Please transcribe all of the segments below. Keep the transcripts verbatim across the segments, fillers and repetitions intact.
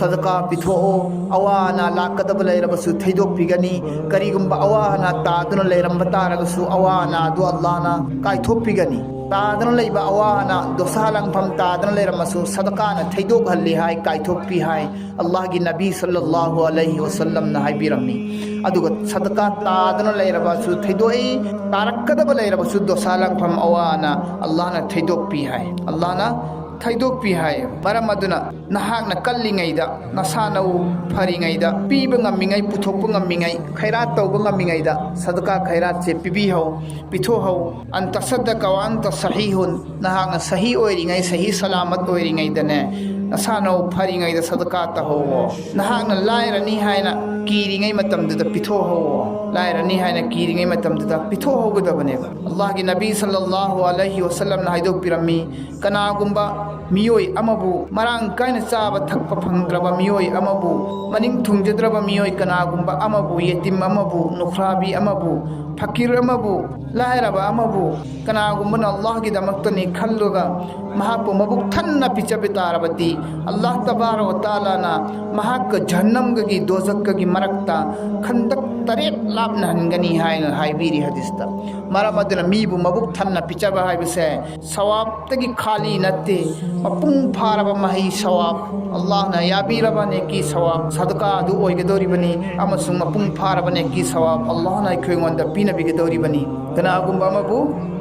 ꯁꯗꯀꯥ ꯄꯤꯊꯣꯛꯑꯣ꯫ ꯑꯋꯥ ꯑꯅꯥ ꯂꯥꯛꯀꯗꯕ ꯂꯩꯔꯕꯁꯨ ꯊꯩꯗꯣꯛꯄꯤꯒꯅꯤ꯫ ꯀꯔꯤꯒꯨꯝꯕ ꯑꯋꯥ ꯑꯅꯥ ꯇꯥꯗꯨꯅ ꯂꯩꯔꯝꯕ ꯇꯥꯔꯒꯁꯨ ꯑꯋꯥ ꯑꯅꯥ ꯑꯗꯨ ꯑꯜꯂꯥꯍꯅ ꯀꯥꯏꯊꯣꯛꯄꯤꯒꯅꯤ꯫ ꯇꯥꯗꯅ ꯂꯩꯕ ꯑꯋꯥ ꯑꯅꯥ, ꯗꯣꯁꯥ ꯂꯥꯡꯐꯝ ꯇꯥꯗꯅ ꯂꯩꯔꯝꯃꯁꯨ ꯁꯗꯀꯥꯅ ꯊꯩꯗꯣꯛꯍꯜꯂꯤ ꯍꯥꯏ, ꯀꯥꯏꯊꯣꯛꯄꯤ ꯍꯥꯏ꯫ ꯑꯜꯂꯥꯍꯒꯤ ꯅꯕꯤ ꯁꯜꯂꯜꯂꯥꯍꯨ ꯑꯂꯩꯍꯤ ꯋꯁꯜꯂꯝꯅ ꯍꯥꯏꯕꯤꯔꯝꯃꯤ꯫ ꯑꯗꯨꯒ ꯁꯗꯀꯥ ꯇꯥꯗꯅ ꯂꯩꯔꯕꯁꯨ ꯊꯩꯗꯣꯛꯏ, ꯇꯥꯔꯛꯀꯗꯕ ꯂꯩꯔꯕꯁꯨ ꯗꯣꯁꯥ ꯂꯥꯡꯐꯝ ꯑꯋꯥ ꯑꯅꯥ ꯑꯜꯂꯥꯍꯅ ꯊꯩꯗꯣꯛꯄꯤ ꯍꯥꯏ꯫ ꯑꯜꯂꯥꯍꯅ ꯊꯩꯗꯣꯛꯄꯤ ꯍꯥꯏ꯫ ꯃꯔꯝ ꯑꯗꯨꯅ ꯅꯍꯥꯛꯅ ꯀꯜꯂꯤꯉꯩꯗ, ꯅꯁꯥ ꯅꯎ ꯐꯔꯤꯉꯩꯗ, ꯄꯤꯕ ꯉꯝꯃꯤꯉꯩ, ꯄꯨꯊꯣꯛꯄ ꯉꯝꯃꯤꯉꯩ, ꯈꯩꯔꯥꯠ ꯇꯧꯕ ꯉꯝꯃꯤꯉꯩꯗ ꯁꯗꯀꯥ ꯈꯩꯔꯥꯠꯁꯦ ꯄꯤꯕꯤꯍꯧ, ꯄꯤꯊꯣꯛꯍꯧ꯫ "ꯑꯟ ꯇꯁꯗꯀ ꯋ ꯑꯟꯇ ꯁꯍꯤꯍꯨꯟ", ꯅꯍꯥꯛꯅ ꯁꯍꯤ ꯑꯣꯏꯔꯤꯉꯩ, ꯁꯍꯤ ꯁꯂꯥꯃꯠ ꯑꯣꯏꯔꯤꯉꯩꯗꯅꯦ, ꯅꯁꯥ ꯅꯎ ꯐꯔꯤꯉꯩꯗ ꯁꯗꯀꯥ ꯇꯧꯍꯧꯋꯣ꯫ ꯅꯍꯥꯛꯅ ꯂꯥꯏꯔꯅꯤ ꯍꯥꯏꯅ ꯀꯤꯔꯤꯉꯩ ꯃꯇꯝꯗꯨꯗ ꯄꯤꯊꯣꯛꯍꯧꯋꯣ꯫ ꯂꯥꯏꯔꯅꯤ ꯍꯥꯏꯅ ꯀꯤꯔꯤꯉꯩ ꯃꯇꯝꯗꯨꯗ ꯄꯤꯊꯣꯛꯍꯧꯒꯗꯕꯅꯦꯕ꯫ ꯑꯜꯂꯥꯍꯒꯤ ꯅꯕꯤ ꯁꯜꯂꯜꯂꯥꯍꯨ ꯑꯂꯩꯍꯤ ꯋꯁꯜꯂꯝꯅ ꯍꯥꯏꯗꯣꯛꯄꯤꯔꯝꯃꯤ, ꯀꯅꯥꯒꯨꯝꯕ ꯃꯤꯑꯣꯏ ꯑꯃꯕꯨ, ꯃꯔꯥꯡ ꯀꯥꯏꯅ ꯆꯥꯕ ꯊꯛꯄ ꯐꯪꯗ꯭ꯔꯕ ꯃꯤꯑꯣꯏ ꯑꯃꯕꯨ, ꯃꯅꯤꯡ ꯊꯨꯡꯖꯗ꯭ꯔꯕ ꯃꯤꯑꯣꯏ ꯀꯅꯥꯒꯨꯝꯕ ꯑꯃꯕꯨ, ꯌꯦꯇꯤꯝ ꯑꯃꯕꯨ, ꯅꯨꯈ꯭ꯔꯥꯕꯤ ꯑꯃꯕꯨ, ꯐꯀꯤꯔ ꯑꯃꯕꯨ, ꯂꯥꯏꯔꯕ ꯑꯃꯕꯨ, ꯀꯅꯥꯒꯨꯝꯕꯅ ꯑꯜꯂꯥꯍꯒꯤꯗꯃꯛꯇꯅꯤ ꯈꯜꯂꯒ ꯃꯍꯥꯛꯄꯨ ꯃꯕꯨꯛ ꯊꯟꯅ ꯄꯤꯖꯕ ꯇꯥꯔꯕꯗꯤ, ꯑꯜꯂꯥꯍ ꯇꯕꯥꯔꯛ ꯋ ꯇꯥꯂꯥꯅ ꯃꯍꯥꯛꯀ ꯖꯍꯟꯅꯝꯒꯒꯤ, ꯗꯣꯖꯛꯀꯒꯤ ꯃꯔꯛꯇ ꯈꯟꯗꯛ ꯇꯔꯦꯠ ꯂꯥꯞꯅꯍꯟꯒꯅꯤ ꯍꯥꯏꯅ ꯍꯥꯏꯕꯤꯔꯤ ꯍꯗꯤꯁꯇ꯫ ꯃꯔꯝ ꯑꯗꯨꯅ ꯃꯤꯕꯨ ꯃꯕꯨꯛ ꯊꯟꯅ ꯄꯤꯖꯕ ꯍꯥꯏꯕꯁꯦ ꯁꯋꯥꯕꯇꯒꯤ ꯈꯥꯂꯤ ꯅꯠꯇꯦ, ꯃꯄꯨꯡ ꯐꯥꯔꯕ ꯃꯍꯩ ꯁꯋꯥꯕ꯫ ꯑꯜꯂꯥꯍꯅ ꯌꯥꯕꯤꯔꯕ ꯅꯦꯀꯤ ꯁꯋꯥꯕ ꯁꯗꯀꯥ ꯑꯗꯨ ꯑꯣꯏꯒꯗꯧꯔꯤꯕꯅꯤ, ꯑꯃꯁꯨꯡ ꯃꯄꯨꯡ ꯐꯥꯔꯕ ꯅꯦꯀꯤ ꯁꯋꯥꯕ ꯑꯜꯂꯥꯍꯅ ꯑꯩꯈꯣꯏꯉꯣꯟꯗ ꯄꯤꯅꯕꯤꯒꯗꯧꯔꯤꯕꯅꯤ꯫ ꯀꯅꯥꯒꯨꯝꯕ ꯑꯃꯕꯨ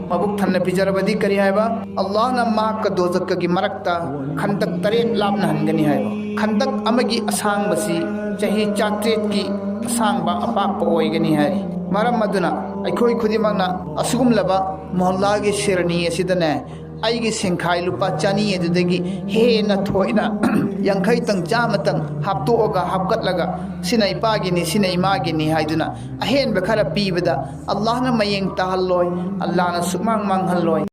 ꯃꯕꯨꯛ ꯊꯟꯅ ꯄꯤꯖꯔꯕꯗꯤ ꯀꯔꯤ ꯍꯥꯏꯕ? ꯑꯜꯂꯥꯍꯅ ꯃꯍꯥꯛꯀ ꯗꯣꯖꯛꯀꯒꯤ ꯃꯔꯛꯇ ꯈꯟꯗꯛ ꯇꯔꯦꯠ ꯂꯥꯞꯅꯍꯟꯒꯅꯤ ꯍꯥꯏꯕ꯫ ꯈꯟꯗꯛ ꯑꯃꯒꯤ ꯑꯁꯥꯡꯕꯁꯤ ꯆꯍꯤ ꯆꯥꯇ꯭ꯔꯦꯠꯀꯤ ꯑꯁꯥꯡꯕ ꯑꯄꯥꯛꯄ ꯑꯣꯏꯒꯅꯤ ꯍꯥꯏꯔꯤ꯫ ꯃꯔꯝ ꯑꯗꯨꯅ ꯑꯩꯈꯣꯏ ꯈꯨꯗꯤꯡꯃꯛꯅ ꯑꯁꯤꯒꯨꯝꯂꯕ ꯃꯣꯍꯜꯂꯥꯒꯤ ꯁꯦꯔꯅꯤ ꯑꯁꯤꯗꯅꯦ, ꯑꯩꯒꯤ ꯁꯦꯟꯈꯥꯏ ꯂꯨꯄꯥ ꯆꯅꯤ ꯑꯗꯨꯗꯒꯤ ꯍꯦꯟꯅ ꯊꯣꯏꯅ ꯌꯥꯡꯈꯩꯇꯪ, ꯆꯥꯝꯃꯇꯪ ꯍꯥꯞꯇꯣꯛꯑꯒ, ꯍꯥꯞꯀꯠꯂꯒ, "ꯁꯤꯅ ꯏꯄꯥꯒꯤꯅꯤ, ꯁꯤꯅ ꯏꯃꯥꯒꯤꯅꯤ" ꯍꯥꯏꯗꯨꯅ ꯑꯍꯦꯟꯕ ꯈꯔ ꯄꯤꯕꯗ ꯑꯜꯂꯥꯍꯅ ꯃꯌꯦꯡ ꯇꯥꯍꯜꯂꯣꯏ, ꯑꯜꯂꯥꯍꯅ ꯁꯨꯛꯃꯥꯡ ꯃꯥꯡꯍꯜꯂꯣꯏ꯫